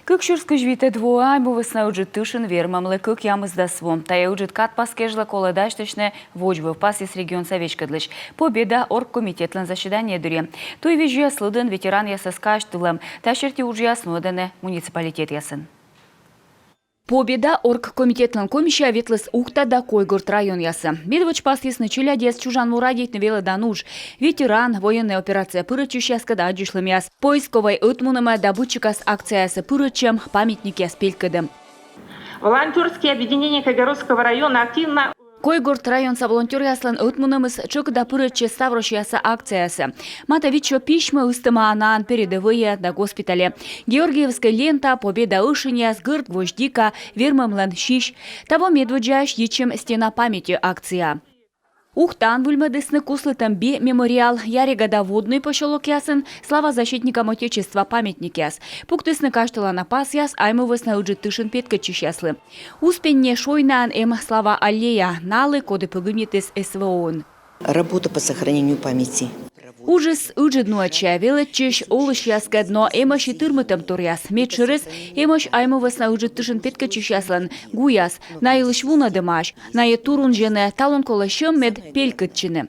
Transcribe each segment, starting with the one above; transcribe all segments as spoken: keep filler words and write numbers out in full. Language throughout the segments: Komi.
Кык сюрс кызь витӧд воӧ Айму вӧсна Ыджыд тышын вермӧмлы кӧкъямысдас во. Тайӧ ыджыд кадпас кежлӧ колӧ дасьтысьны водзвыв, пасйис регионса веськӧдлысь. «Победа» оргкомитетлӧн заседание дырйи. Туйвизьяс лыдын ветеранъясӧс казьтылӧм. Та серти уджъяс нуӧдӧны муниципалитетъясын. «Победа» оргкомитетлӧн комиссия ветліс Ухта да Койгорт районъясӧ. Медводз пасйисны челядьӧс чужан му радейтны велӧдан удж. Ветеран, военнӧй операцияӧ пырӧдчысьяскӧд аддзысьлӧмъяс, поисковӧй ӧтмунӧмӧ да быдсикас акцияясӧ пырӧдчӧм, памятникъяс пелькӧдӧм. Волонтёрские объединения Койгородского района активно... Койгорт районса волонтёръяслӧн ӧтмунӧмыс тшӧкыда пырӧдчис ставроссияса акцияясӧ. Матӧ вит сё письмӧ ыстӧма наӧн передӧвӧйӧ да госпитальӧ. Георгиевскӧй лента, «Победа» ӧшиньяс, гӧрд гвоздика, вермӧмлӧн сись. Таво медводдзаысь йитчӧм «Стена памяти» акция. Ухтаын выльмӧдісны куслытӧм би мемориал, Ярега да Водный посёлокъясын «Слава защитникам Отечества» памятникъяс. Пуктісны казьтылана пасъяс Айму вӧсна Ыджыд тышын петкӧдчысьяслы. Успенньӧ Шойнаын эм «Слава аллея» налы, коді погибнитіс СВО-ын. Работа по сохранению памяти. Уджыс ыджыд нуӧдсянь велӧдчысь олысьяскӧд, но эмӧсь и тырмытӧмторъяс. Медшӧрыс, эмӧсь Айму вӧсна Ыджыд тышын петкӧдчысьяслӧн гуяс. На йылысь вунӧдӧмаӧсь. Найӧ турунжӧны, талун колӧ сьӧм, мед пелькӧдчыны.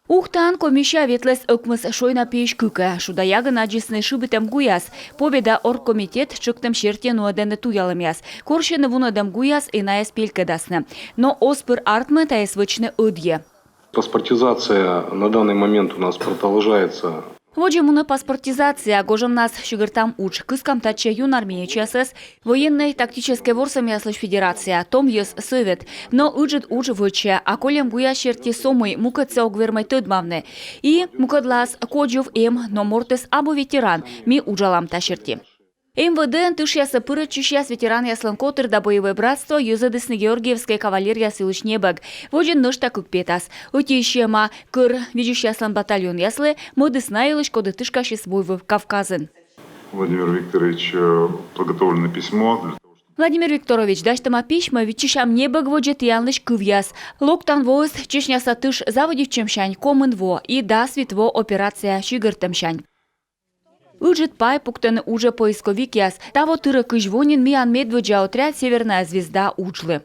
Ухтаын комиссия ветліс ӧкмыс Шойна пиысь кыкӧ. Шуда ягын аддзисны шыбитӧм гуяс. «Победа» оргкомитет тшӧктӧм серти нуӧдӧны туялӧмъяс. Корсьӧны вунӧдӧм гуяс и найӧс пелькӧдасны. Но оз пыр артмы тайӧс вӧчны ӧдйӧ. Паспортизация на данный момент у нас продолжается. Водзӧ мунӧ паспортизация, гожӧмнас сигӧртам удж. Кыскам татчӧ юнармеецъясӧс, военнӧй-тактическӧй ворсӧмъяслысь федерация, том йӧз сӧвет. Но ыджыд удж вӧчӧ, а кольӧм гуяс серти со мый, мукӧдсӧ ог вермӧй тӧдмавны. И мукӧдлаас кодзув эм, но мортыс абу ветеран, ми уджалам та серти. МВД-ын тышъясӧ пырӧдчысьяс, ветеранъяслӧн котыр да боевӧй братство йӧзӧдісны Георгиевскӧй кавалеръяс йылысь небӧг. Водзын нӧшта кык петас. Ӧти сиӧма кӧр видзысьяслӧн батальонъяслы, мӧдыс на йылысь, коді тышкасис Войвыв Кавказын. Владимир Викторович, э, подготовлено письмо для того, чтобы... Владимир Викторович, дасьтӧма письмӧ, виччысям небӧг водзӧ тіянлысь кывъяс. Локтан воыс Чечняса тыш заводитчӧмсянь комын во и дас вит во операция сигӧртӧмсянь. Ыджыд пай пуктӧны уджӧ поисковикъяс. Таво тырӧ кызь во нин миян медводдза отряд «Северная звезда» уджлы.